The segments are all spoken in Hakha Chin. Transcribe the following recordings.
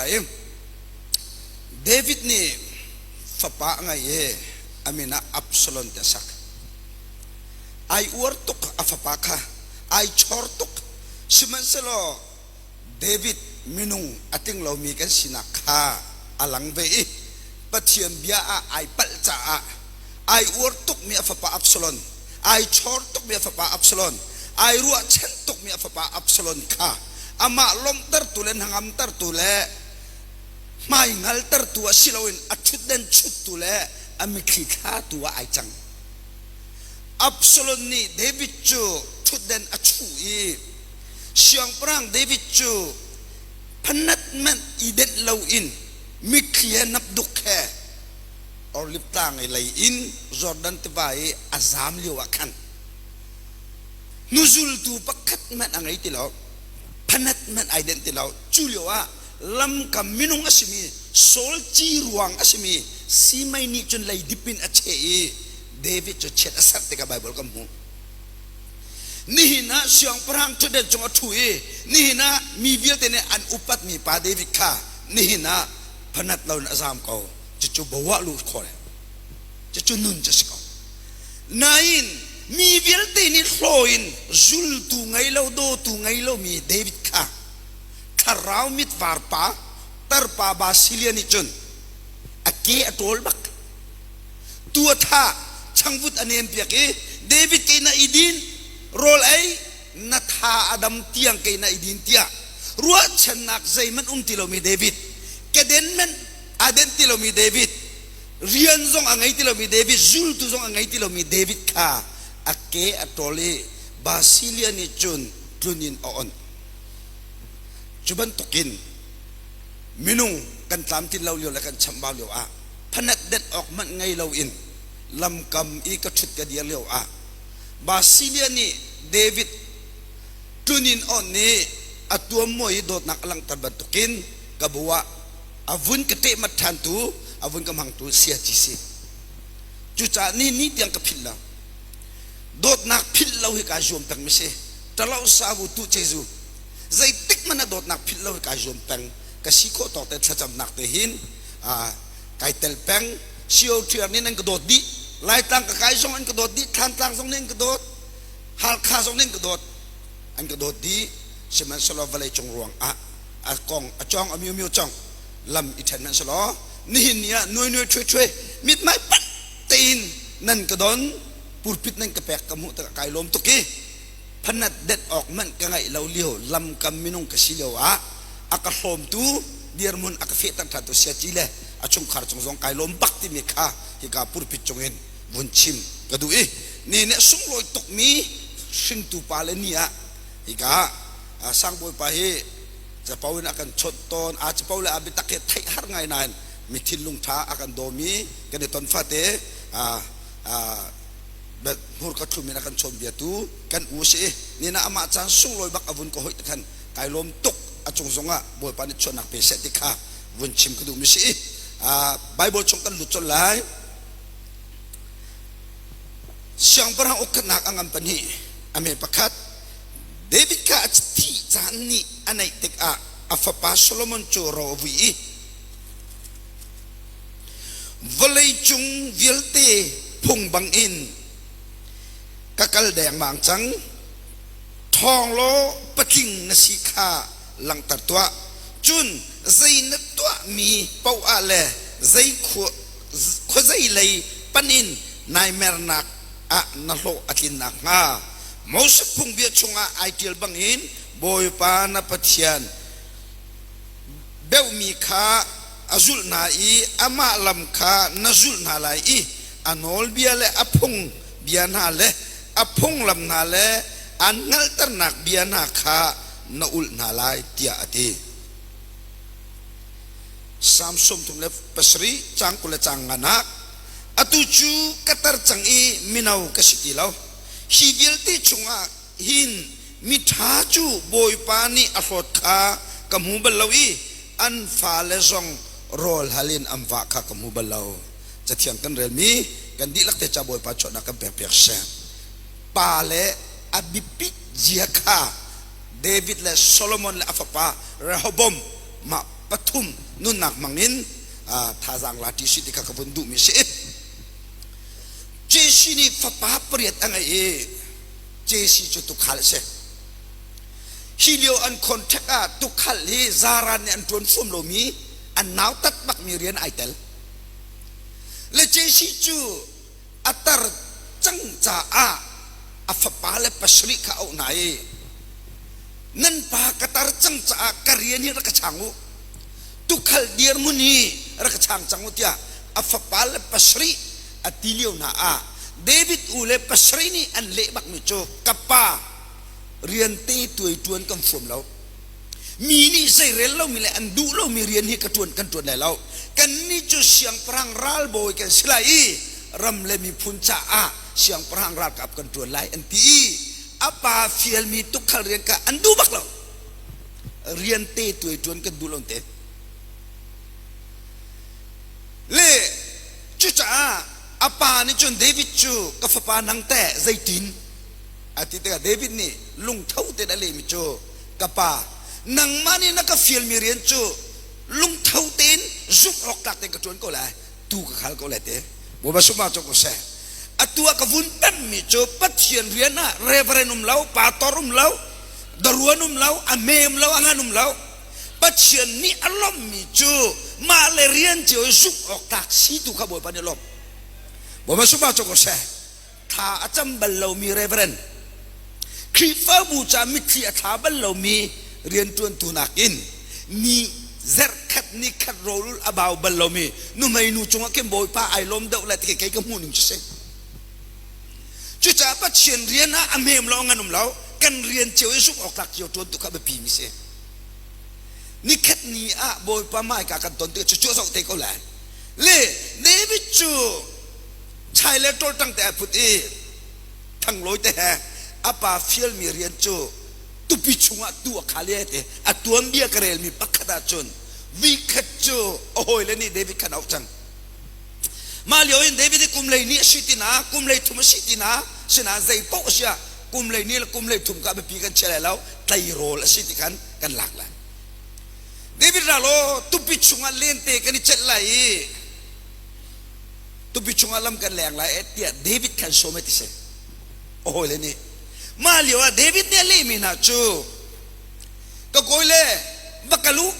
lai i David nih fapa a ngei i a min ah Absalom ti a sak. Ai uar tuk a fapa kha, ai chor tuk. Sihmanhsehlaw David minung a tling lomi kan sinak kha a lang ve i Pathian bia ah ai palh caah ai uar tukmi a fapa Absalom, ai chor tukmi a fapa Absalom, ai ruahchan tukmi a fapa Absalom kha amah lawmhtertu le hnangamtertu le hmaihngaltertu ah si loin a ṭhutden chuttu le a mitthli thlatu ah ai cang. Absalom nih David cu ṭhutden a chuh i Siangpahrang David cu phanat manh i denh loin mitthli he hnapduk he Oliv tlang i lei in Jordan tiva i a zam lio ah khan hnuzultu pakhat hmanh a ngei ti lo, phanat hmanh ai denh ti lo. Cu lio ah lamkam minung a simi Saul ci ruang a simi Simei nih cun leidip in a cheh i David cu chiat a serh tikah Baibal kan hmuh. Nihin ah siangpahrang ṭhutden cung a ṭhu i nihin ah mi vialte nih an upatmi pa David kha nihin ah phanat loin a zaam ko. Cucu boah lu khawh cucu nun cu a si ko. Nain mi vialte nih hlaw in zultu ngei lo dawtu ngei lomi David kha thlarau mitvar pa tarpa Basilia nih cun a ke a ṭawl bak. Tu a thah, changvut a nem piak i David ke na i din, rawl ei, na tha a dam tiang ke na i din tiah ruahchannak zeihmanh um ti lomi David, keden hmanh aa denh ti lomi David, rian zong a ngei ti lomi David, zultu zong a ngei ti lomi David kha a ke a ṭawl i Basilia nih cun tlun in a onh. Cu bantukin minung kan tlamtlin lo lio le kan chambau lio ah phanat denh awk hmanh ngei loin lamkam i ka ṭhut ka dir lio ah Basilia nih David tlun-inn awnh nih a tuammuai i dawtnak a langhter bantukin ka bu ah a vun ka ṭehmat ṭhantu a vun ka hmangtu siaci si. Cucaah ni ni tiang ka philh lo. Dawtnak philh lo hi kaa zuam peng mi si. Ṭalo savu tu cezu. Zeitik hmanh ah dawtnak philh lo hi kaa zuam peng. Ka si khawh tawk te thlacamnak te hin kai tel peng. Sio ṭhiar nih nan ka dawt dih. Laitlang ka kai zong an ka dawt dih. Thlantlang zong nih an ka dawt. Halkha zong nih an ka dawt. An ka dawt dih. Sihmanhsehlaw vawlei cung ruang ah a kong a cawng a miu miu cong lam i ṭhen hmanhsehlaw nihin ni ah nuai nuai ṭhui ṭhui mithmai panh tein nan ka don purpit nan ka pek ka hmuh tikah kai lawm tuk i phanat det awk hmanh ka ngaih lo lio lamkam minung ka si lio ah a ka hlawmtu dirhmun a ka fehter ṭhantu siaci le a chungkhar cung zong kai lawm bak timi kha hika purpit cungin vun chim ka duh i ni nih sunglawi tukmi hringtu pa le ni ah hika sangbawipa hi capo in a kan chawnh tawn a capo le a biatak hi theih har ngai nain mi thinlung ṭha a kan dawmi kan i ton fate hmurka thlum in a kan chawnbiatu kan u si ni na amah caan sunglawi bak a vun ka hoih te khan kai lawm tuk a cung zongah Bawipa nih chuahnak pe seh ti kha vun chim ka duhmi si. Bible chung kan lut colh lai. Siangpahrang ukkhatnak a ngan pahnih a me pakhat. David kha a thih caan nih a naih tikah a fapa Solomon cu ro a vui i vawleicung vialte phung bangin ka kal dengmang cang. Ṭhawng law patling na si kha langhter tuah. Cun zei na tuahmi paoh ah le zei khuazei lei panh in nai mernak ah na hlawh a tlin nakhnga Moses phungbia chungah ai ṭial bangin Bawipa na Pathian beuhmi kha a zulh hna i amah lam kha na zulh hna lai i a nawlbia le a phung bia hna le a phunglam hna le aan hngalhternak bia hna kha na ulh hna lai tiah a ti. Salm 37 caang 20 le caang nganak. Atu cu ka tar cang i mino ka si ti lo. Hi vialte chungah hin miṭha cu Bawipa nih a hlawt kha ka hmu bal lo i an fale zong rawl hal in an vah kha ka hmu bal lo. Cathiang kan relmi kan dihlak te ca Bawipa chuahnak kan pekpiak seh. Pa le a biapit zia kha David le Solomon le a fapa Rehoboam mah pathum nunnak hmangin thazaang la ṭi si ti kha ka vun duhmi si. Jesse nih fapa pariat a ngei i Jesse cu tukhal a si. Hi lio an contract ah tukhal hi zaran nih an ṭuan fuam lomi an nautat bakmi rian ai tel. Le Jesse cu a tar cang caah a fapa le pasarih kha a auh hna i nan pa ka tar cang caah ka rian hi rak ka chang u, tukhal dirhmun hi rak ka chang cang u tiah a fapa le pasarih a ti lio hna ah David u le pasarih nih an leh bakmi cu ka pa rian te tuai ṭuan kan fuam lo, mi nih zeirel lomi le an duh lomi rian hi ka ṭuan kan ṭuan lai lo, kannih cu siangpahrang ralbawi kan si lai i ram le miphun caah siangpahrang ralkap kan ṭuan lai an ti i a pa fialmi tukhal rian kha an duh bak lo, rian te tuai ṭuan kan duh lo te. Le cucaah a pa nih cun David cu ka fapa nang teh zeitin a ti tikah David nih lungtho tein a lehmi cu ka pa nangmah nih na ka fialmi rian cu lungtho tein zumh awk tlak tein ka ṭuan ko lai, tu ka khal ko lai te. Bawipa sumah cu ko seh. Atu ah ka vun pemmi cu Pathian rian ah reverend um lo, pastor um lo, daruan um lo, a me um lo, a ngan um lo. Pathian nih a lawmhmi cu mah le rian cio i zumh awk tlak si tu kha Bawipa nih a lawmh. Bawipa sumah cu ko seh. Thla a cam bal lomi reverend, Khrihfabu ca mitthli a thla bal lomi rianṭuantu nakin ni zarhkhat ni khat rawlul a bau bal lomi nuhmei nu cungah khin Bawipa ai lawm deuh lai ti kei ka hmuh ning cu si. Cucaah Pathian rian ah a hmem lo a ngan um lo, kan rian cio i zumh awk tlak cio ṭuan tu kha biapi mi si. Nikhat ni ah Bawipa hmaika kan ton tikah cucu a zoh te ko lai. Le David cu chai le ṭawlṭang te ai phut i thanglawi te he a pa fialmi rian cu tupi chungah tu a khal i te a tuanbia ka relmi pakhat ahcun vikhat cu a hawile nih David khan auh cang. Mah lio in David hi kum lei ni a si tina, kum lei thum a si tina, sinain zei paoh a si ah kum lei ni le kum lei thum ka biapi kan chia lai lo, tleirawl a si ti khan kan lak lai. David ral aw tupi chungah lente kan i celh lai i tupi chungah lam kan leng lai tiah David khan sawm ti si. A hawile nih mah lio ah David nih a lehmi hna cu ka kawi le va kal u,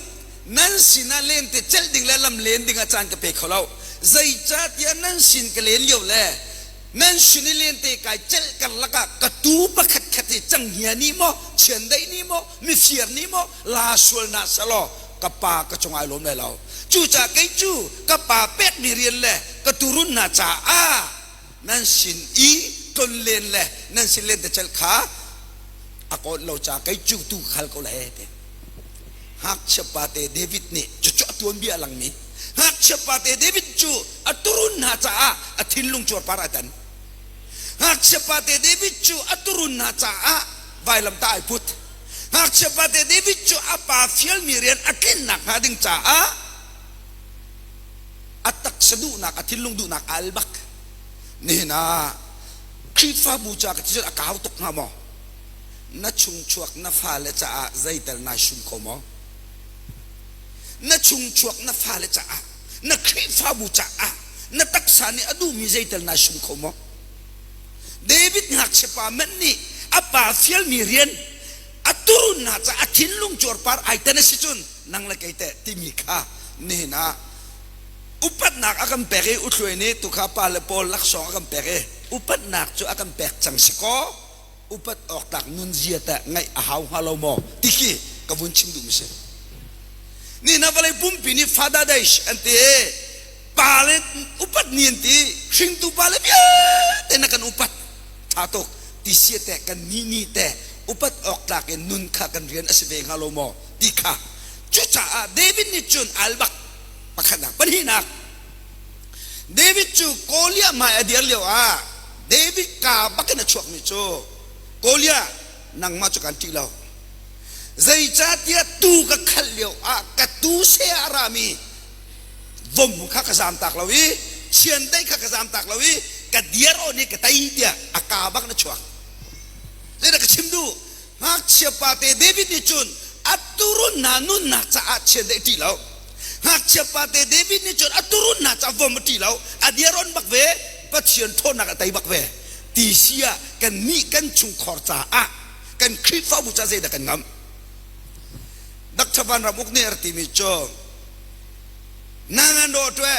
nan sinah lente celh ding le lam len ding ah caan ka pe kho lo, zeicahtiah nan sin ka len lio le nan sin i lente kai celh karlak ah ka tuu pakhat khat hi canghngia nih maw chiandeih nih maw mifir nih maw la sual hna selaw ka pa ka cung ai lawm lai lo. Cucaah kei cu ka pa pekmi rian le ka turun hna caah nan sin i tlonlen le nan sin lentecelh kha a kawl lo caah kei cu tu ka khal ko lai te. Ngakchia pate David nih cucu a tuanbia a langmi ngakchia pate David cu a turun hna caah a thinlung cuarpar a tan. Ngakchia pate David cu a turun hna caah vailamtah ai put. Ngakchia pate David cu a pa fialmi rian a tlinnak hnga ding caah a taksa duhnak, a thinlung duhnak aa al bak. Nihin ah Khrihfabu caah ka ti cun a kau tuk hnga maw? Na chungchuak na fale caah zeital nai sum kho maw? Na chungchuak na fale caah, na Khrihfabu caah na taksa nih a duhmi zeital nai sum kho maw? David ngakchia pa manh nih a pa fialmi rian a turun hna caah a thinlung cuarpar ai tan a si cun nang le kei teh timi kha nihin ah upatnak a kan pek i uthluai nih tukha pa le pawl laksawng a kan pek i upatnak cu a kan pek cang si kaw upat awk tlak nunzia teh ngaih a hau hnga lo maw ti khi ka vun chim duhmi si. Nihin ah vawlei pumpi nih Father Days an ti, pa le upat ni an ti, hringtu pa le vialte na kan upat ṭha tuk ti sia teh kan ni ni te upat awk tlak in nun kha kan rian a si ve hnga lo maw ti kha. Cucaah David nih cun albak pakhatnak, pahnihnak, David cu Goliath hmai a dir lio ah David kaa bakin a chuakmi cu Goliath, nangmah cu kan ṭih lo, zeicahtiah tuu ka khalh lio ah ka tuu seh ah a rami vom kha ka zamtak lo i chiandeih kha ka zamtak lo i ka diar aw nih ka tei tiah a kaa bak na chuak. Zeidah ka chim duh? Ngakchia pate David nih cun a turun hna nunnak caah chiandeih ṭih lo. Ngakchia pate David nih cun a turun hna caah vom a ṭih lo. A diaron bak ve, Pathian ṭhawnnak a tei bak ve. Ti si ah kannih kan chungkhor caah kan Khrihfabu caah zeidah kan ngamh? Dr. Van Ram Uk nih a rak timi cu nangan ro ṭue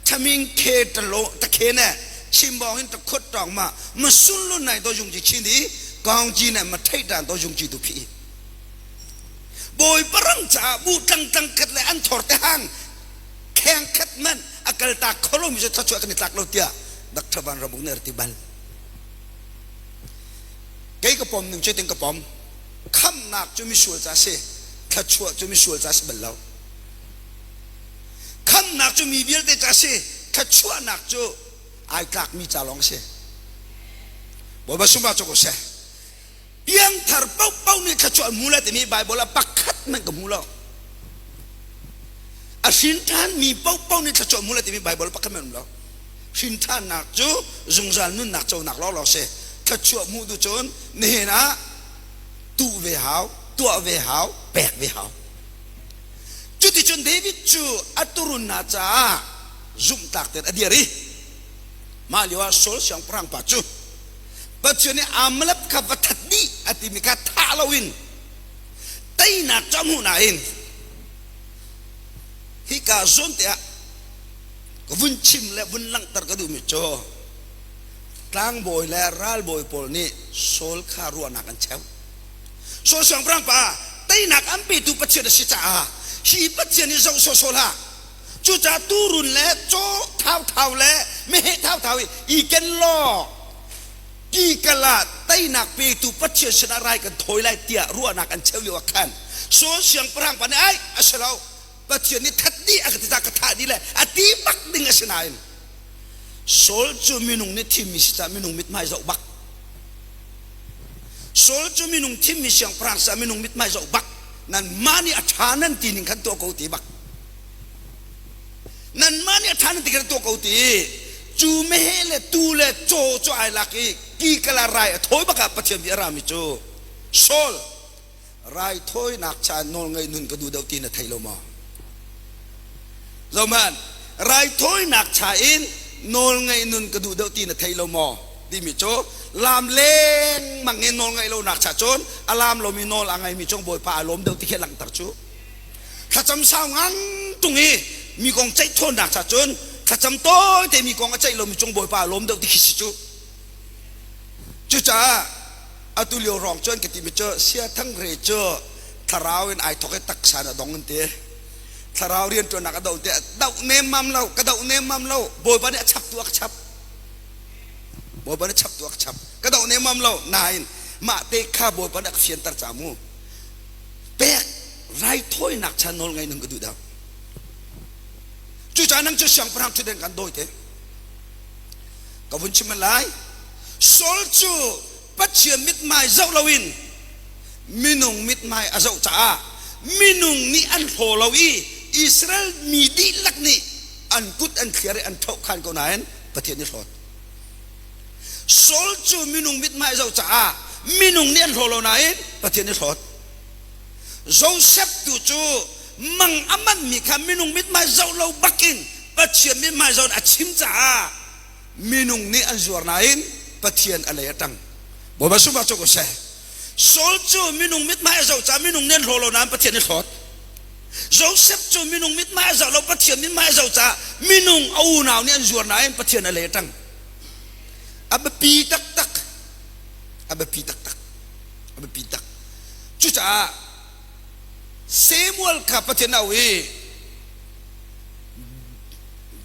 thaming khe talo takhe ne chimbong in takhut tong ma masun lu nai to jung ji chin di kong ji ne ma thei tan to jung ji tu phi bawi parang cha bu tlang tlang khat le an thor te hang kheng khat man akal ta kholo mi tha chu kan tlak lo tia Dr. Van Ramuk ne ti bal kei ka pom ning che ting ka pom khamnak cu misual ca si thluachuah cu misual ca si bal lo Khamnak cu mi vialte ca si, thluachuahnak cu ai tlakmi ca lawng si. Bawipa sungah cu ko seh. Piangthar paohpaoh nih thluachuah an hmu lai timi Baibal ah pakhat hmanh ka hmu lo. A hrin ṭhanmi paohpaoh nih thluachuah hmu lai timi Baibal pakhat hmanh um lo. Hrin ṭhannak cu zungzal nunnak conak lawnglawng si. Thluachuah hmuh duh cun nihin ah tuh ve hau, tuah ve hau, pek ve hau. Cuticun David cu a turun hna caah zumhtlak tein a dir i mah lioah Saul siangpahrang pa cu Pathian nih Amalek kha va that dih a timi kha thah loin teinak cu a hmuh nain hika zawn te ah ka vun chim le vun langhter ka duhmi cu tlangbawi le ralbawi pawl nih Saul kha ruahnak an cheuh. Saul siangpahrang pa teinak an petu Pathian a si caah hi Pathian hi zoh sawhsawh hlah. Cucaah tuurun le caw thauthau le meheh thauthau i i ken law kikal ah teinak petu Pathian sinah rai kan thawi lai tiah ruahnak an cheu lio ah khan Saul siangpahrang pa nih ai a si lo Pathian nih that dih a ka ti caah ka thah dih le a ti bak ding a si nain Saul cu minung nih thimmi si caah minung mithmai zoh bak Saul cu minung thimmi siangpahrang sa minung mithmai zoh bak nanmah nih a ṭha nan ti ning khan tuah ko ti bak nanmah nih a ṭha nan ti khan tuah ko ti cu meheh le tu le caw cu ai lak i kikala rai a thawi bak ah Pathian bia a rami cu Saul raithawinak cha nawlngaih nun ka duh deuh ti na thei lo maw? Zohman, raithawinak cha in nawlngaih nun ka duh deuh ti na thei lo maw? Timi cu lam lengmang in nawlngaih lonak cha cun a lam lomi nawl a ngaimi cung Bawipa a lawm deuh ti khi langhter cu. Thlacam sau ngang tung i mi kong ceih thawnnak cha cun thlacam tawi te mi kong a ceih lomi cung Bawipa a lawm deuh ti khi si cu. Cucaah atu lio hrawng cun ka timi cu Siathang Re cu thlarau in ai thawk i taksa in a dong an ti. Thlarau rianṭuannak a do ti doh nemmam lo, ka doh nemmam lo. Bawipa nih a chap tu a ka chap. Bawipa nih chap tu a ka chap. Ka doh nemmam lo. Nain mah te kha Bawipa nih a ka fianter ca mu. Pek raithawinak chan nawl ngei nung ka duh dah. Cucaah nang cu siangpahrang ṭhutden kan dawi te. Ka vun chim lai. Saul cu Pathian mithmai zoh loin minung mithmai a zoh caah minung nih an hlaw lo i Israel mi dihlak nih an kut an thliar i an ṭhohkhan ko nain Pathian nih hlawt. Saul cu minung mithmai zoh caah minung nih an hlaw lo nain Pathian nih hlawt. Joseph tu cu mang a manmi kha minung mithmai zoh lo bakin Pathian mithmai zoh in a chim caah minung nih an zuar nain Pathian a lei a ṭang. Bawipa sungah cu ko seh. Saul cu minung mithmai a zoh caah minung nih an hlaw lo nain Pathian nih hlawt. Joseph cu minung mithmai a zoh lo Pathian mithmai a zoh caah minung a unau nih an zuar nain Pathian a lei a ṭang. A biapi taktak. A biapi taktak. A biapi tak. Cucaah Samuel kha Pathian au i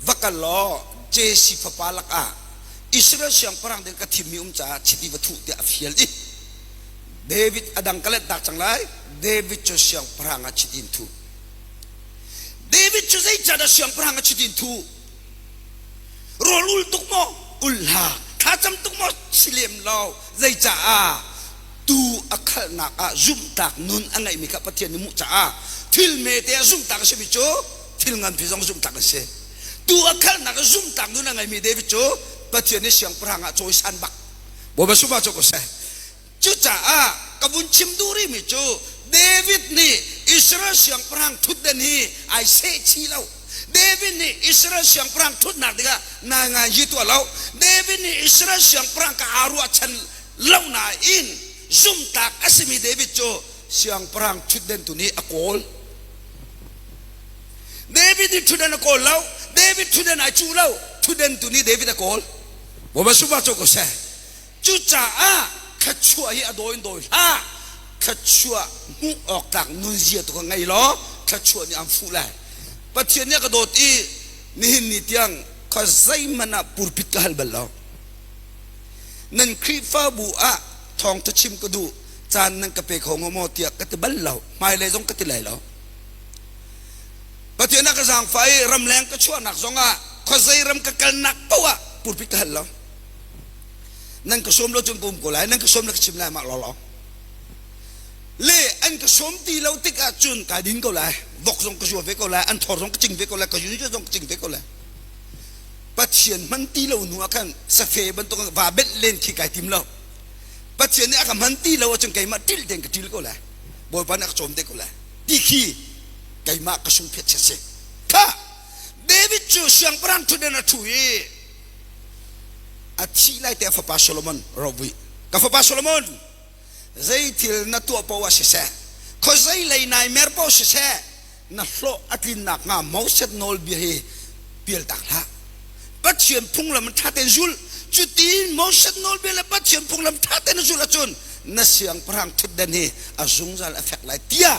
va kal law Jesse fapa lakah Israel siangpahrang ding ka thimmi um caah chiti va thuh tiah a fial i David a dang ka letnak cang lai David cu siangpahrang ah chiti in thuh David cu zeicahdah siangpahrang ah chiti in thuh rawl ul tuk maw ul hlah thlacam tuk maw si lem lo zeicaah tu a khalhnak ah zumhtlak nun a ngeihmi kha Pathian nih hmuh caah thil hmete ah zumhtlak a simi cu thil nganpi zong zumhtlak an si. Tu a khalhnak ah zumhtlak nun a ngeimi David cu Pathian nih siangpahrang ah cawisan bak. Bawipa sungah cu ko seh. Cucaah ka vun chim duh rihmi cu David nih Israel siangpahrang thutden hi ai seh chih lo. David nih Israel siangpahrang thutnak dingah nai ngai hi tuah lo. David nih Israel siangpahrang ka aa ruahchan lo nain zumtak a simi David cu siangpahrang thutden tu nih a kawl. David nih thutden a kawl lo. David thutden ai cuh lo. Thutden tu nih David a kawl. Bawipa sungah cu ko seh. Cucaah thluachuah hi a dawi in dawi hlah. Thluachuah hmuh awk tlak nunzia tu kha ngei law thluachuah nih an fuh lai. Pathian nih a ka dawt i nihin ni tiang kha zeihmanh ah purpit ka hal bal lo. Nan Khrihfabu ah thawngtha chim ka duh caan nan ka pe kho hnga maw tiah ka ti bal lo. Hmailei zong ka ti lai lo. Pathian a ka zaangfah i ramleng ka chuahnak zongah khuazei ram ka kalnak paoh ah purpit ka hal lo. Nan ka sawm lo cun ka um ko lai, nan ka sawm na ka chim lai mah lawlaw. Le an ka sawm ti lo tik ahcun kai din ko lai, vok zong ka zua ve ko lai, an thor zong ka cing ve ko lai, ka yun zong ka cing ve ko lai. Pathian hman ti lo hnu ah khan safe bantuk va benh len khi kai tim lo. Pathian nih a ka hman ti lo ahcun keimah ṭil tein ka ṭil ko lai. Bawipa nih a ka cawm te ko lai. Ti khi keimah ka sungphiat chiat si. Kha David cu siangpahrang ṭhutden a ṭhu i a thih lai te a fapa Solomon rovui ka fapa Solomon zei thil na tuah poah ah siseh khuazei lei nai mer poah siseh na hlawh a tlinnak hnga Moses nawlbia hi pialtak hlah Pathian phunglam ṭha tein zul cutin Moses nawlbia le Pathian phunglam ṭha tein zul ahcun na siangpahrang ṭhutden hi a zungzal a fek lai tiah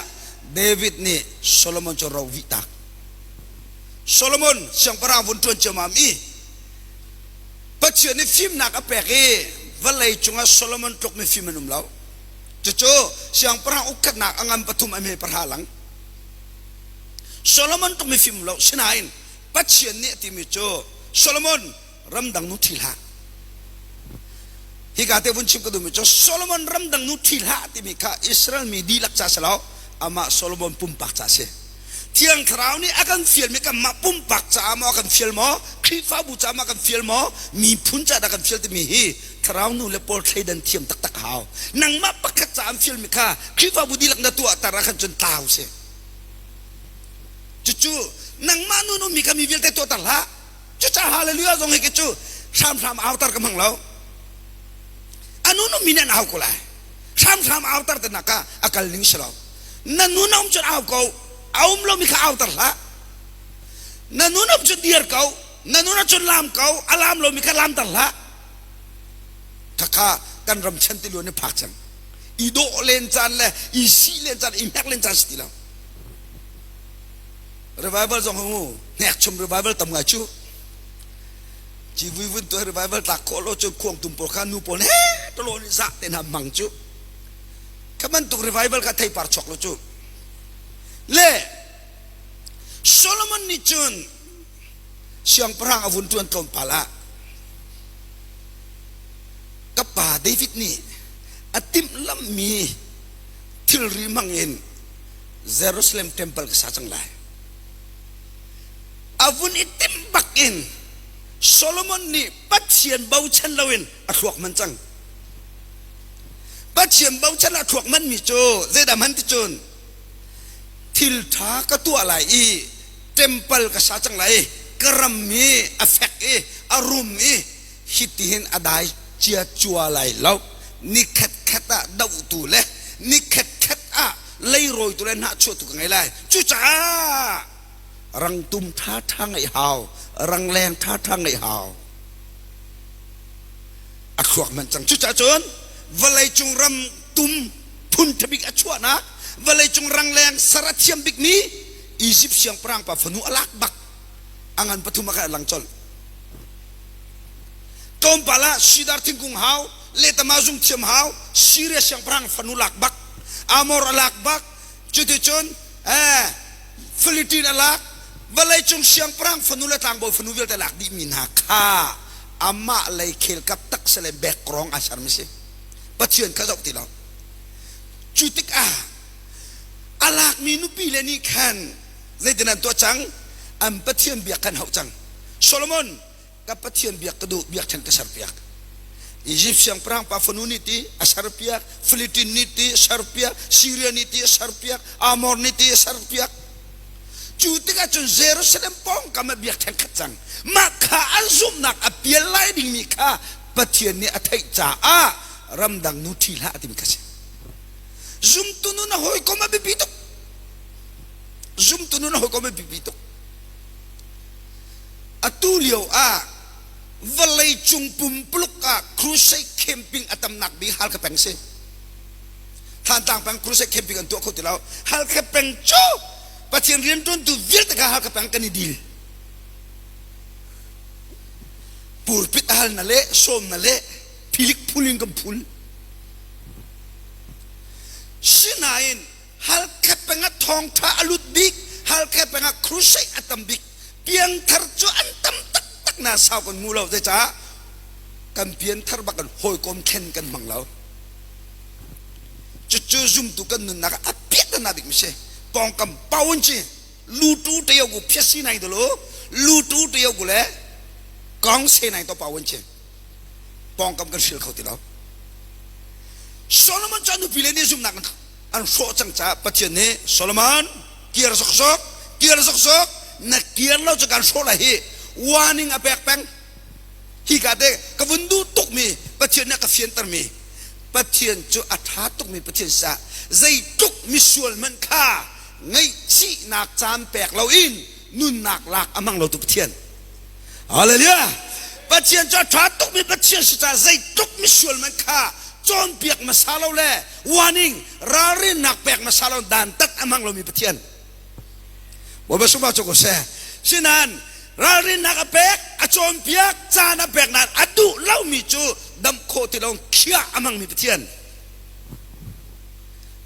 David nih Solomon cu ro vih tak Solomon siangpahrang vun ṭuan ciammam i Pathian nih fimnak a pek i vawlei cungah Solomon tluk mifim an um lo. Cucu siangpahrang ukkhatnak a ngan pathum a hme pahra lang. Solomon tluk mifim lo sinain Pathian nih a timi cu Solomon ramdang nu ṭhi hlah. Hika te vun chim ka duhmi cu Solomon ramdang nu ṭhi hlah timi kha Israel mi dihlak ca si lo amah Solomon pumpak ca si. Thiang Thlarau nih a kan fialmi kanmah pumpak caah maw a kan fial maw, Khrihfabu caah maw a kan fial maw, miphun caah dah kan fial timi hi Thlarau nu le pawl thleidan thiam taktak a hau. Nangmah pakhat caah an fialmi kha Khrihfabu dihlak na tuah tar ah khan cun tlau si. Cucu nangmah nun ummi kha mi vialte tuahter hlah. Cucaah hallelujah zong hi cu hramhram autar ka hmang lo. A nun ummi nih an au ko lai. Hramhram autar te nak ah a kal ning si lo. Na nun a um cun au ko a um lomi kha auter hlah na nun um cun dir ko na nun ahcun laam ko a laam lomi kha laamter hlah khakha kan ram chan tiluan ni phak cang i dawh len caan le i si len caan i hnek len caan si ti lo revival zong hu hnek chum revival tam ngai chu civui vun tu revival tlak khawh lo cun khuang tum pawl kha nu pawl he tolo ni za te hna mang chu Kha bantuk revival kha theipar chuak lo cu. Le Solomon nih cun siangpahrang a vun ṭuan tlawmpal ah ka pa David nih a timhlamhmi thilri hmang in Jerusalem temple ka sa cang lai. A vun i timh bak in Solomon nih Pathian bochan loin a thluak man cang. Pathian bochan ah thluak manmi cu zeidah hman ti cun thil ṭha ka tuah lai i temple ka sa cang lai i ka ram hi a fek i a rum i hitihin a dai cia cua lai lo ni khatkhat ah dohtu le ni khatkhat ah leirawitu le hnahchuahtu ka ngei lai cucaah rangtum ṭhaṭha ngeih hau rangleng ṭhaṭha ngeih hau a thluak manh cang cucaah cun vawleicung ram tum phun ṭhabik a chuahnak vawleicung rangleng ser a thiam bikmi Egypt siangpahrang pa fanu a lak bak a ngan pathum a kha lang colh tlawmpal ah sidar thingkung hau letama zung thiam hau Syria siangpahrang fanu lak bak Amor a lak bak cuticun eh Philippine a lak vawleicung siangpahrang fanu le tlangbawi fanu vialte lak dihmi hna kha amah lei khelkap taksa le background aa sermi si Pathian kha zoh ti lo cu tikah a lakmi nupi le nih khan zeitin an tuah cang an Pathian biak khan hauh cang Solomon ka Pathian biak ka duh biakṭhen ka serpiak. Egypt siangpahrang pa fanu nih ti a serpiak, Philippine nih ti a serpiak, Syria nih ti a serpiak, Amor nih ti a serpiak. Cu tikah cun Jerusalem pawngkam ah biakṭheng khat cang. Mah kha an zumhnak a pial lai dingmi kha Pathian nih a theih caah ramdang nu ṭhi hlah a timi kha si. Zumtu nun a hawikom a biapi tuk. Zumtu nun a hawikom a biapi tuk. Atu lio ah vawleicung pumpuluk ah crusade camping a tamnak bik Halkha peng si. Thantlang peng crusade camping an tuah kho ti lo. Halkha peng cu Pathian rianṭuantu vialte kha Halkha peng kan i dil. Purpit hal na le sawm na le philik phul in kan phul. Sinain Halkha peng ah thawngṭha a lut bik, Halkha peng ah crusade a tam bik. Piangthar cu an tam taktak na sau kan ngu lo. Zeicah? Kan pianthar bak kan hawikom thlen kan hmang lo. Cucu zumtu kan nunnak ah a piahtana bik mi si. Pawngkam paun ci lutu te yogu phiasi nai dulu lutu te yogu le kong se nai to paun ci pawngkam kan hril kho ti lo. Solomon cu a nupi le nih zumhnak an hrawh cang caah Pathian nih Solomon kir zokzok kir zokzok na kir lo cu kan hrawh lai hi warning a pek peng. Hi ka te ka vun duh tukmi Pathian nih a ka fiantermi Pathian cu a ṭha tukmi Pathian sa zeitluk misual hmanh kha ngaihchihnak caan pek loin nunnak lak a hmang lotu Pathian. Hallelujah! Pathian cu a ṭha tukmi Pathian si caah zeitluk misual hmanh kha cawnpiak hmasa lo le warning ralrinnak pek hmasa lo dantat a hmang lomi Pathian. Bawipa sungah cu ko seh. Sinain ralrinnak a pek, a cawnpiak, caan a pek nain a duh lomi cu damh khawh ti lo khiah a hmangmi Pathian.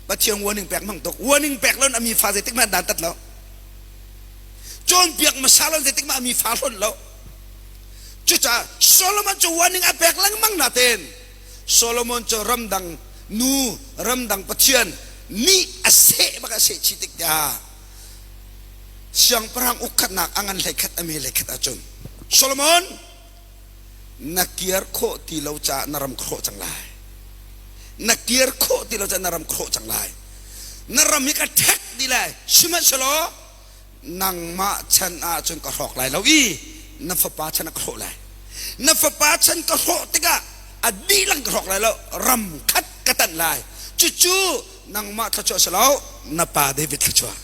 Pathian warning pek hmang tuk. Warning pek lo a mi fa zeitik hmanh dan tat lo. Cawnpiak hmasa lo zeitik hmanh a mi fa hlonh lo. Cucaah Solomon cu warning a pek lengmang natein Solomon cu ramdang nu, ramdang pathian nih a seh bak a seh chih tik tiah siangpahrang ukkhatnak a ngan hleikhat a me hleikhat ahcun Solomon na kiar khawh ti lo caah na ram khawh cang lai na kiar khawh ti lo caah na ram khawh cang lai na ram hi ka ṭhek dih lai sihmanhsehlaw nangmah chan ahcun ka hrawk lai lo i na fapa chan ah ka hrawh lai na fapa chan ka hrawh tikah a dihlak ka hrawk lai lo ram khat ka tanh lai cucu nangmah thluachuah si lo na pa David thluachuah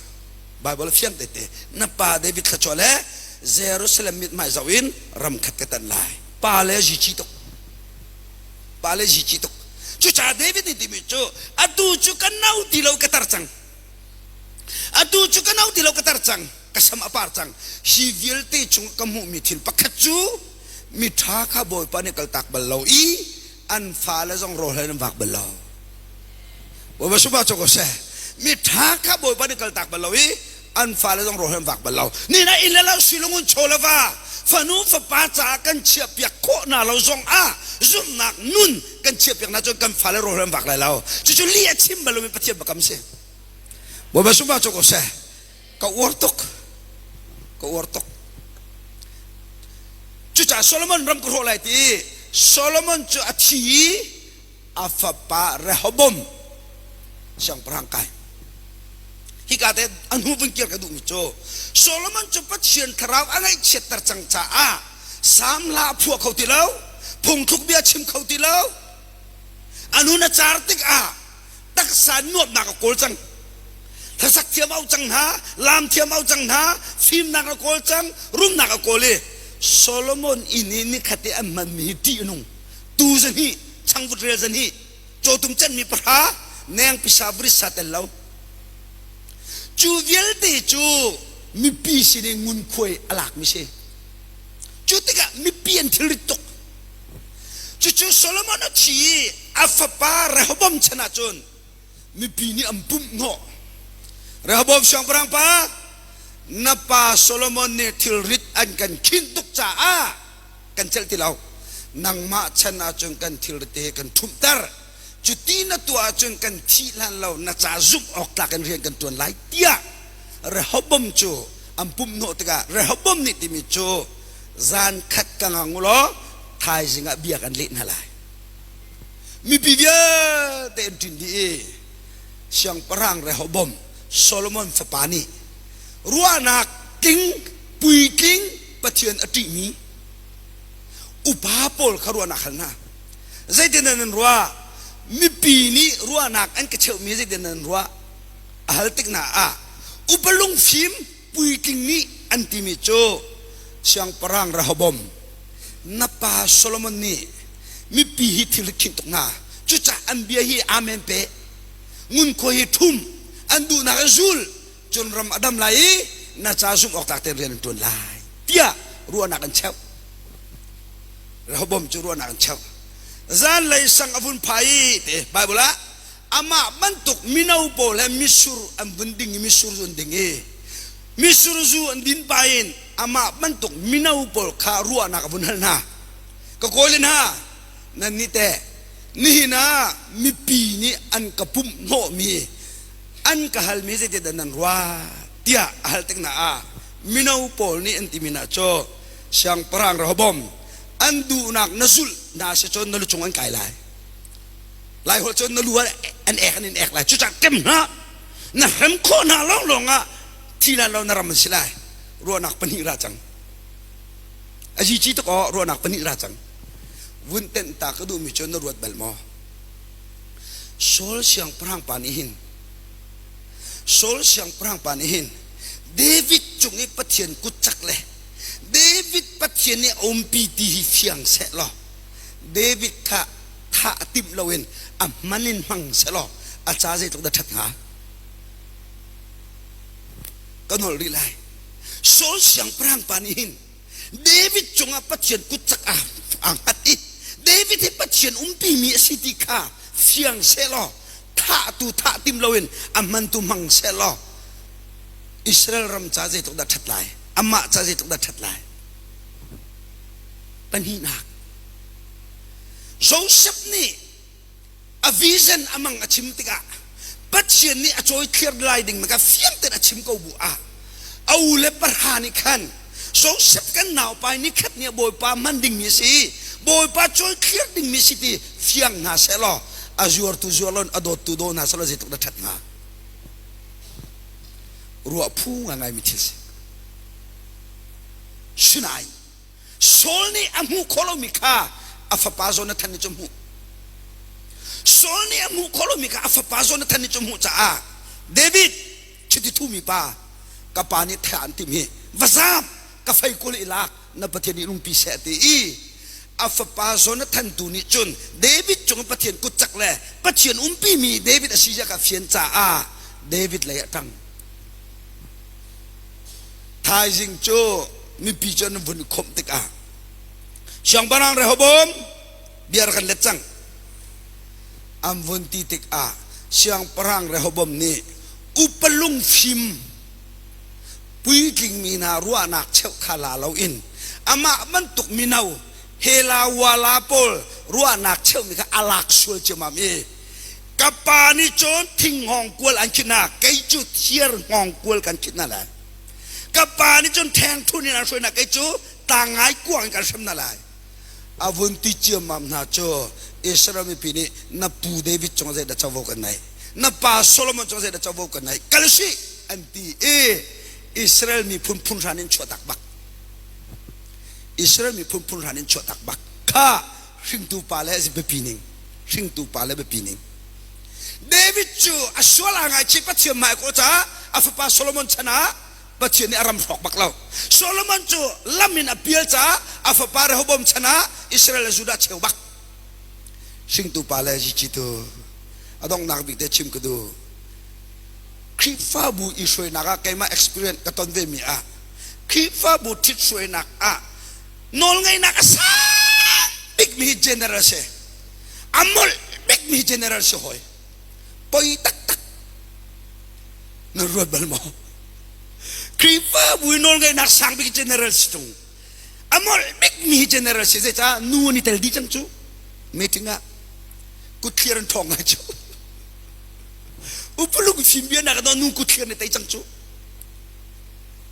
Bible fiang tete na pa David thluachuah le Jerusalem mithmai zoh in ram khat ka tanh lai pa le zici tuk pa le zici tuk cucaah David nih timi cu atu cu ka no ti lo ka tar cang Atu cu ka no ti lo ka tar cang, ka sam a par cang. Hi vialte chung ka hmuhmi thil pakhat cu miṭha kha Bawipa nih kaltak bal lo i an fale zong rawl an vak bal lo. Bawipa supa cu ko seh. Miṭha kha Bawipa nih kaltak bal lo i an fale zong rawl an vak bal lo. Ni na inn le lo silungun chaw le va fanu fapa caah kan chiahpiak khawh hna lo zong ah zumhnak nun kan chiahpiak hna cun kan fale rawl an vak lai lo. Cucu lih a chim bal lomi Pathian biakam si. Bawipa sungah cu ko seh. Ka uar tuk. Ka uar tuk. Cucaah Solomon ram ka hrawh lai ti Solomon cu a thi i a fapa Rehoboam siangpahrang kai. Hika te a hnu vun kir ka duhmi cu Solomon cu Pathian thlarau a ngaihchiatter cang caah Salm hla a phuah kho ti lo, phungthluk bia chim kho ti lo. A nun a car tikah taksa nuamhnak a kawl cang hlasak thiam au cang hna laam thiam au cang hna fimnak a kawl cang rumnak a kawl i Solomon inn i nikhat i an hmanmi hi ṭih a nung tu zahnih changvut rel zahnih cawtum cenmi pahra neng pisa vrisa tel lo cu vialte cu mipi sin i ngunkhuai a lakmi si cu tikah mipi an thilrit tuk Cucu Solomon a thi i a fapa Rehoboam chan ah cun mipi nih an pumh hnawh. Rehoboam siangpahrang pa, na pa Solomon nih thilrit an kan khinh tuk caah kan celh ti lo. Nangmah chan ahcun kan thilrit hi kan ṭhumhter. Cuti na tuah ahcun kan thih hlan lo na ca zumh awk tlak in rian kan ṭuan lai tiah Rehoboam cu an pumh hnawh tikah Rehoboam nih timi cu zan khat ka ngang u law thaizing ah bia kan leh hna lai. Mipi vialte an ṭin dih i Siangpahrang Rehoboam Solomon fapa nih ruahnak tling puitling Pathian a ṭihmi upa pawl kha ruahnak hal hna. Zeitin nan ruah? Mipi nih ruahnak an ka cheuhmi zeitin nan ruah? A hal tik hna ah upa lungfim puitling nih an timi cu Siangpahrang Rehoboam na pa Solomon nih mipi hi thil khinh tuk hna. Cucaah an bia hi amen pe. Ngunkhuai hi ṭhum an duhnak in zul cun ram a dam lai i na ca zumh awk tlak tein rian an ṭuan lai tiah ruahnak an cheuh. Rehoboam cu ruahnak an cheuh. Zanlei sang a vun phai i te Bible ah amah bantuk mino pawl he misur an vun ding i misur zu an ding i misur zu an din pah in amah bantuk mino pawl kha ruahnak a vun hal hna. Ka kawi le hna, nannih teh nihin ah mipi nih an ka pumh hnawhmi an ka halmi zeitindah nan ruah tiah a hal tik hna ah mino pawl nih an timi hna cu siangpahrang Rehoboam an duhnak na zulh hna si cun na lucung an kai lai lai holh cun na lu an ek an in ek lai cucah kem hna na hrem khawh hna lawnglawng ah thi lan lo na ram an si lai ruahnak pahnih ra cang a zici tuk aw ruahnak pahnih ra cang vun tenh ta ka duhmi cu na ruat bal maw Saul siangpahrang pa nih hin Saul siangpahrang pa nih hin David cung i Pathian kut cak le David Pathian nih a umpi ti hi fiang seh law David kha thah timh loin a hman in hmang seh law a ca zeitluk dah ṭhat hnga ka nolh rih lai Saul siangpahrang pa nih hin David cungah Pathian kut cak aa hngat i David hi Pathian umpimi a si ti kha fiang sehlaw thahtu thah tim loin a hmantu hmang sehlaw Israel ram ca zeitluk dah ṭhat lai amah ca zeitluk dah ṭhat lai pahnihnak Joseph nih a vision a mang a chim tikah Pathian nih a cawi thlir lai ding ka fiang tein a chim ko bu ah a u le pahra nih khan Joseph kan naupa ni khat nih Bawipa hman dingmi a si Bawipa cawi thlir dingmi si ti fiang hna seh law a zuartu zuar lo a dawttu daw hna seh law zeitluk dah ṭhat hnga ruah phu ngai mi thil si sinain Saul nih a hmuh khawh lomi kha a fapa Jonathan nih cu hmuh. Saul nih a hmuh khawh lomi kha a fapa Jonathan nih cu hmuh caah David chiti thumi pa ka pa nih thah an timh hi va zaam ka feikul i lak na Pathian nih lungpi seh ti i a fapa Jonathan tu nih cun David cung Pathian kut cak le Pathian umpimi David a si zia kha fian caah David lei a ṭang. Thaizing cu mipi cu an vun i khawmh tikah Siangpahrang Rehoboam bia rak kan let cang. An vun ti tikah Siangpahrang Rehoboam nih upa lungfim puitlingmi hna ruahnak cheuh kha la loin amah bantuk mino hela wala pawl ruahnak cheuhmi kha a lak sual ciammam i ka pa nih cun thing hngawngkual an khinh hna kei cu thiar hngawngkual kan khinh hna lai ka pa nih cun ṭhengthun in an hruai hna kei cu tangai kuang in kan hrem hna lai a vun ti ciammam hna cu Israel mipi nih na pu David cung zeidah covo kan nei na pa Solomon cung zeidah covo kan nei kal sih an ti i Israel miphun phun hran in chuahtak bak Israel miphun phun hran in chuahtak bak kha hringtu pa le biapi ning hringtu pa le biapi ning David cu a sual aa ngaichih Pathian hmai ko caah a fapa Solomon chan ah Pathian nih a ram hrawk bak lo. Solomon cu lam in a pial caah a fapa Rehoboam chan ah Israel le Judah cheu bak. Hringtu pa le zici tu a donghnak bik te chim ka duh. Khrihfabu i hruainak ah keimah experience ka ton ve mi ah Khrihfabu ṭhit hruainak ah nawlngeihnak a sang bikmi hi general si. A molh bikmi general si hoi poi taktak na ruat bal maw Khrihfabu i nawlngeihnak sang bik general si tung a molh bikmi general si zeicah nu an i tel dih cang cu meeting ah kutthlir an ṭhawng ngai cu upalung fim bia nak nu kutthlir ne tei cang cu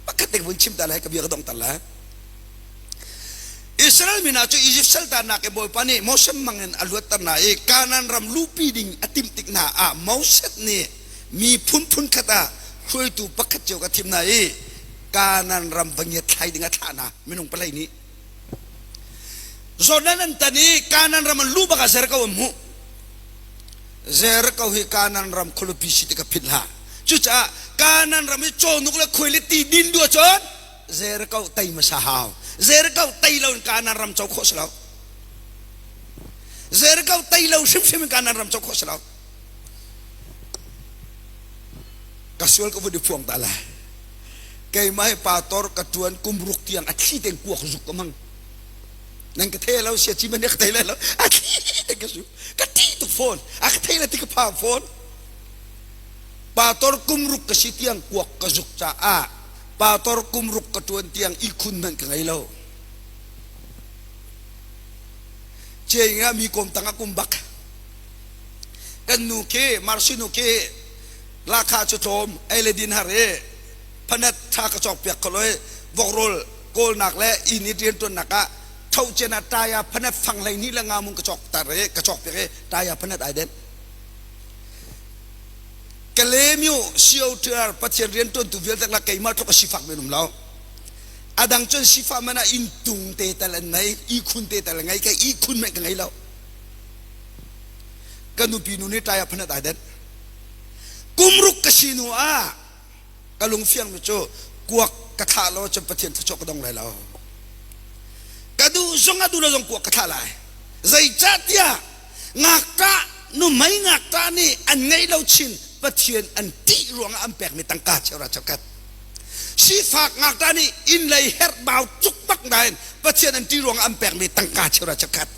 pakhat te vun chim ta lai ka bia ka dong tar lai. Israel mi hna cu Izipt saltannak i Bawipa nih Moses hmangin a luatter hna i Kanaan ram luhpi ding a timh tik hna ah Moses nih miphun phunkhat ah hruaitu pakhat cio ka thim hna i Kanaan ram va ngiatthlai ding a thlah hna minung palei nih. Jordan an tan i Kanaan ram an luh bak ah Jericho an hmuh. Jericho hi Kanaan ram khualipi si ti ka philh hlah. Cucaah Kanaan ram i cawhnuk le khuai le ti din duh ahcun Jericho tei hmasa hau. Jericho tei lo in Kanaan ram co khawh si lo. Jericho tei lo hrimhrim in Kanaan ram co khawh si lo. Ka sual ka vun i phuang ta lai. Keimah hi pastor ka ṭuan kum ruk tiang a thli tein kuak zuk ka hmang. Nan ka thei lo sia ci man ka thei lai lo. A thli tein ka zu. Ka ṭih tuk fawn. A ka thei la ti ka phang fawn. Pastor kum ruk ka si tiang kuak ka zuk caah pastor kum ruk ka ṭuan tiang ihkhun hmanh ka ngei lo. Ciai nga mi kawm tang ah kum bak. Kan nu khi Marcy nu khi lahkhah cu tlawm ei le din har i phanet tha ka cawk piak kho lo i vokrawl kawlnak le inn i rianṭuannak ah tho cian ah taya phanet fang hlei hnih le nga mung ka cawk tar i ka cawk piak i taya phanet ai denh. Kalemyo COTR Pathian rianṭuantu vialte la keimah tluk a sifak men um lo. A dang cun sifah man ah inn tung te tal an ngei, ihkhun te tal an ngei, kei ihkhun men ka ngei lo. Ka nupi nu nih taya phanet ai denh. Kum ruk ka si hnu ah ka lungfiang mi cu kuak ka thlah lo cun Pathian thluachuah ka dong lai lo. Ka duh zong a duh lo zong kuak ka thlah lai. Zeicahtiah ngakṭah nuhmei ngakṭah nih an ngeih lo chin Pathian an ṭih ruangah an pekmi tangka cheuhra cheukhat. Sifak ngakṭah nih inn lei herhbau cukpak nain Pathian an ṭih ruangah an pekmi tangka cheuhra cheukhat.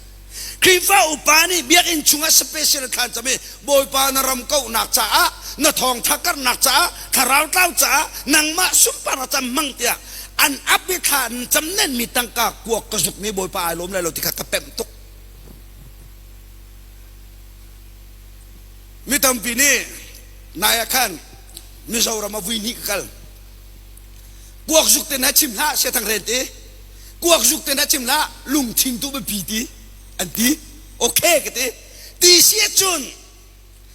Khrihfa upa nih biakinn chungah special thlan cam i Bawipa na ram kauhnak caah na thawngtha karhnak caah thlarau tlau caah nangmah sunparnak cam hmang tiah an ap i thla an cam nenmi tangka kuak ka zukmi Bawipa ai lawm lai lo ti kha ka pemh tuk. Mi tampi nih nai ah khan Mizoram ah vui hnih ka kal. Kuak zuk te hna chim hlah siathang ren ti. Kuak zuk te hna chim hlah lungthin tu biapi ti an ti. Okay ka ti. Ti si ahcun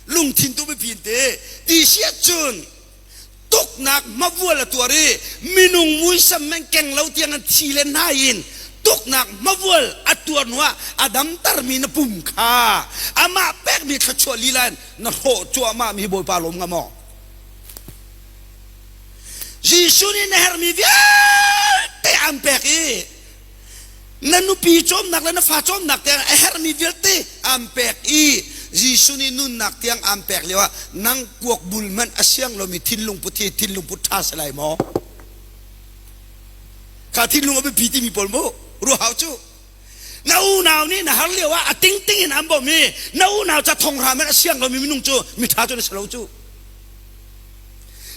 lungthin tu biapi an ti. Ti si ahcun tuknak hmavual a tuar i minung muisam men keng lo tiang an thi le hnai in tuknak hmavual a tuar hnuah a damtermi na pum kha amah pekmi thluachuah lila in na hrawh cuahmah mi Bawipa lawm nga maw? Jesuh nih na herhmi vialte an pek i na nupi cawmnak le na fa cawmnak tiang a herhmi vialte aan pek i Jesuh nih nunnak tiang aan pek lio ah nang kuak bul hmanh a siang lomi thinlung put hi thinlung put ṭha si lai maw? Kha thinlung a biapi timi pawl mu ruahau cu na unau nih na har lio ah a tingting in an bawmh i na unau ca thonghram in a siang lomi minung cu miṭha cu na si lo cu.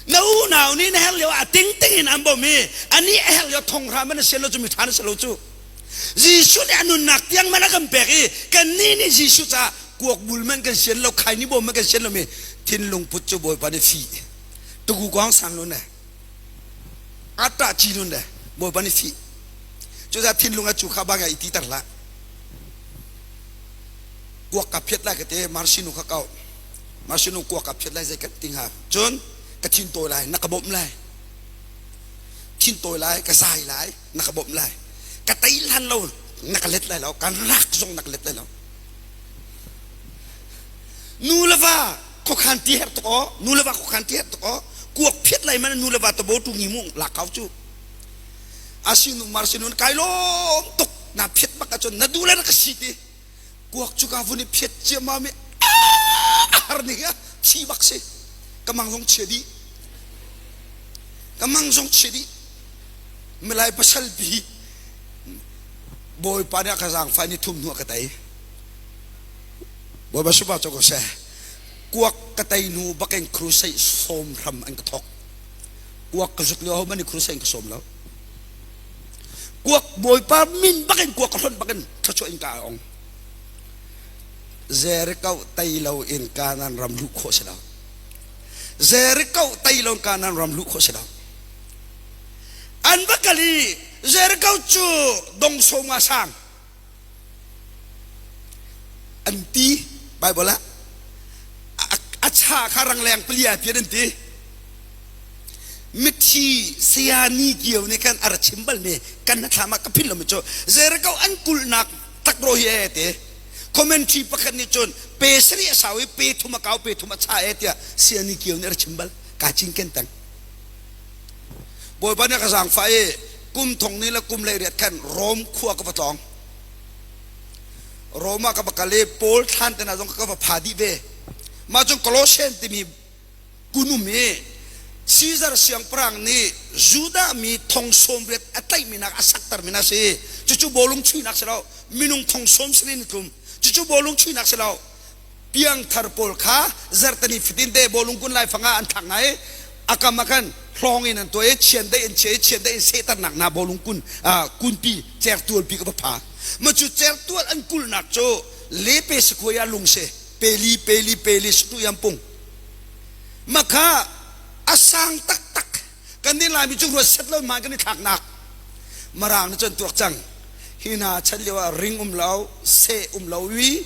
Na unau nih na herh lio ah a tingting in an bawmh i anih a herh lio thonghram in a sian lo cu miṭha na si lo cu. Jesuh nih a nunnak tiang man a kan pek i kannih nih Jesuh caah kuak bul man kan sian lo, khaini bawm man kan sian lomi thinlung put cu Bawipa nih fih. Tuku kong sang nun ne. Atta ci nun ne. Bawipa nih fih. Cucaah thinlung a cu kha bang i ti ter hlah. Kuak ka phiat lai ka te marsinu kha kau. Masinu kuak ka phiat lai zei kan ti hnga. Cun ka thin tawi lai, na ka bawmh lai. Thin tawi lai, ka zai lai, na ka bawmh lai. Ka tei hlan lo, na ka let lai lo, kan rak zong na ka let lai lo. Nu le va khuakhan ti herh tuk aw, nu le va khuakhan ti herh tuk aw. Kuak phiat lai man nu le va tabo tu ngi mu la kau cu. Asinu marsinun kai lawm tuk na phiat bak ahcun na duh le na ka si ti. Kuak cu ka vun i phiat ciammam i a har ning a thi bak si. Ka mang zong chia dih. Ka mang zong chia dih. Milai pasal pi Bawipa nih a ka zaangfah ni thum hnu a ka tei. Bawipa supa cu ko seh. Kuak ka tei hnu bakin crusade sawm hram an ka thok. Kuak ka zuk lio ho man i crusade ka sawm lo. Kuak Bawipa min bakin kuak ka hlonh bakin thluachuah in ka ong. Jericho tei lo in Kanaan ram luh khawh si lo. Jericho tei lo in Kanaan ram luh khawh si lo. An va kal i Jericho cu dong 50 sang an ti. Bible ah a cha kha rangleng palia pian an ti. Mithi saya ni kio nih khan a ra chim bal mi kan na thlam ah ka philh lomi cu Jericho an kulhnak takro hi e te commentary pakhat nih cun pe sarih a sau i pe thum a kau, pe thum a cha e tiah saya ni kio nih a ra chim bal. Ka cinken teng. Bawipa nih a ka zaangfah i kum thong ni le kum 18 khan Rom khua ka va tlawng. Rom ah ka va kal i Paul thlan te hna zong ka va pha dih ve. Mah cun Colossian timi kunum i Caesar siangpahrang nih Judah mi thong 80 a tlaihmi nak a saktermi na si. Cucu bawlung chuihnak si lo, minung thong 90 in tlum. Cucu bawlung chuihnak si lo. Piangthar pawl kha zarhteni fatin te bawlung kun laifang ah an thlak hna i a kam ah khan hlawng in an tuah i chiandeih in chia i chiandeih in sehternak hna bawlung kun kunpi certualpi ka va pha. Ma cu certual an kulhnak cu lepe sakhuai ah lung si peli peli peli satu yam pung makha a sang taktak. Kan nih Laimi cu ruat set lo hmai kan i thlaknak Marang nih cun tuak cang. Hi hna chan lio ah ring um lo, seh um lo i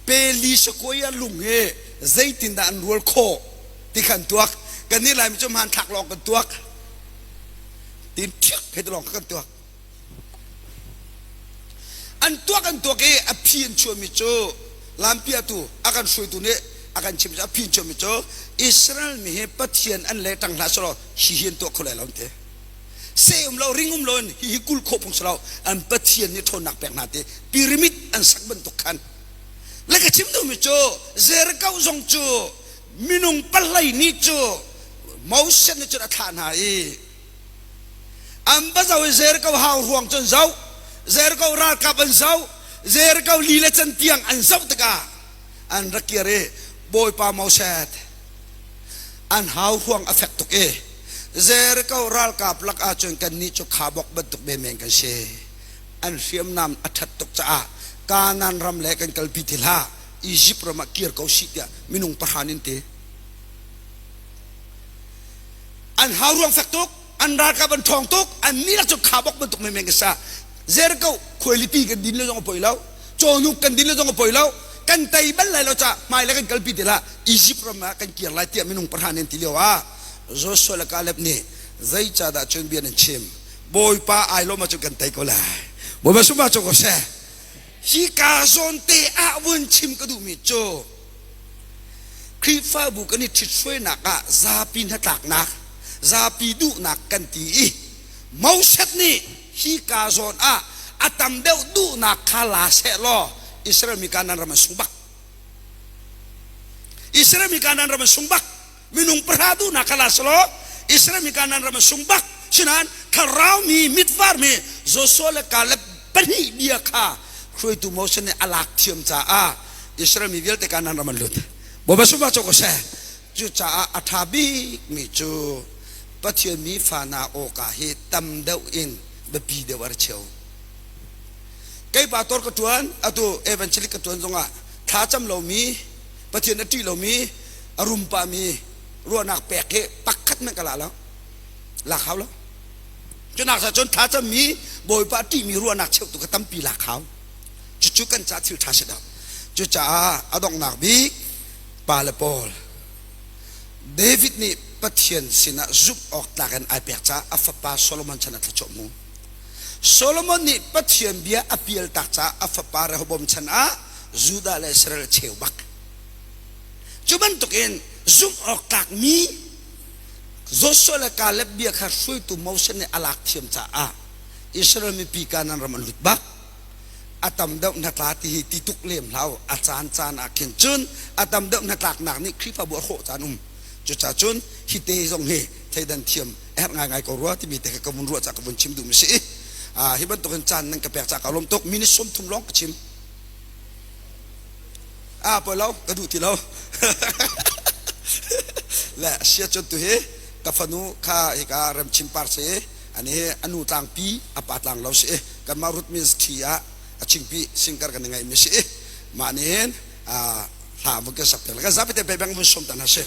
peli sakuai lung hi zeitindah an rual khawh ti khan tuak. Kan nih Laimi cu hmanthlak lawng kan tuak, tin ṭhiak he lawng kan tuak. An tuak, an tuak i a phi an chuahmi cu lampiatu a kan hruaitu nih a kan chimh, a phi an chuahmi cu Israel mi hi Pathian an le ṭang hlah selaw hi hi an tuah kho lai lo an ti. Seh um lo, ring um lo in hi hi kul khawh phung si lo, an Pathian nih ṭhawnnak pek hna ti. Pyramid an sak bantuk khan. Le ka chim duhmi cu Jericho zong cu minung pahlei nih cu Moses nih cun a thlah hna i an va zoh i Jericho hau ruang cun zoh, Jericho ralkap an zoh, Jericho li le can tiang an zoh tikah an rak kir i, Bawipa, Moses, an hau ruang a fek tuk i Jericho ralkap lak ahcun kannih cu khabok bantuk menmen kan si. An hriamnam a ṭhat tuk caah Kanaan ram le kan kalpi ti hlah, Izipt ram ah kir ko sih tiah minung pahra nin ti. An hau ruang fek tuk, an ralkap an ṭhawng tuk, an nih lak cu khabok bantuk menmen kan sa. Jericho khuailipi kan din le zong a poi lo, cawhnuk kan din le zong a poi lo, kan tei bal lai lo caah hmai le kan kalpi ti hlah, Izipt ram ah kan kir lai tiah minung pahra nih an ti lio ah Joshua le Caleb nih, zeicahdah cun bia nan chim? Bawipa ai lawm ahcun kan tei ko lai. Bawipa sumah cu ko seh. Hi ka zawn te ah vun chim ka duhmi cu Khrihfabu kan i ṭhithruainak ah zapi hnatlaknak, zapi duhnak kan ti i Moses nih hi ka zawn ah a tam deuh duhnak kha la seh law Israel mi Kanaan ram an sung bak. Israel mi Kanaan ram an sung bak. Minung pahra duhnak kha la selaw Israel mi Kanaan ram an sung bak. Sinain thlarau mi mitvar mi Joshua le Caleb pahnih bia kha hruaitu Moses nih a lak thiam caah Israel mi vialte Kanaan ram an lut. Bawipa sungah cu ko seh. Cucaah a ṭha bikmi cu Pathian mi fa hna awka hi tam deuh in biapi deuh a ra cheu. Kei pastor ka ṭuan, atu evangelic ka ṭuan zongah thlacam lomi, Pathian a ṭih lomi, a rum pahmi ruahnak pek hi pakhat hmanh ka la lo. Lak hau lo. Cunak sa cun thlacammi, Bawipa a ṭihmi ruahnak cheutu kha tampi lak hau. Cucu kan ca thil ṭha si dah. Cucaah a donghnak bik pa le pawl David nih Pathian sinah zumh awk tlak in ai pek caah a fapa Solomon chan ah thluachuah hmu. Solomon nih Pathian bia a pial tak caah a fapa Rehoboam chan ah Judah le Israel a cheu bak. Cu bantukin zumh awk tlakmi Joshua le Caleb bia kha hruaitu Moses nih a lak thiam caah Israel mipi Kanaan ram an lut bak. A tam deuh hnatla ti hi ti tuk lem hlah u. A caan caan ah khin cun a tam deuh hnatlaknak nih Khrihfabu a hrawh caan um. Cucaah cun hi te zong hi thleidan thiam a herh ngaingai ko rua timi te kha ka vun ruah caah ka vun chim duhmi si. Hi bantukin caan nan ka pek caah ka lawm tuk. Minute 30 lawng ka chim. Ah, poi lo, ka duh ti lo. Le sia cun tu hi ka fanu kha hika Remchin par si, ani hi anu tlangpi a pa tlang lo si, kanmah Ruth Ministry ah a chingpi singkar kan ngai mi si. Mah nih hin hla vun kan sak piak le kan zapi te beng vun som ta hna si.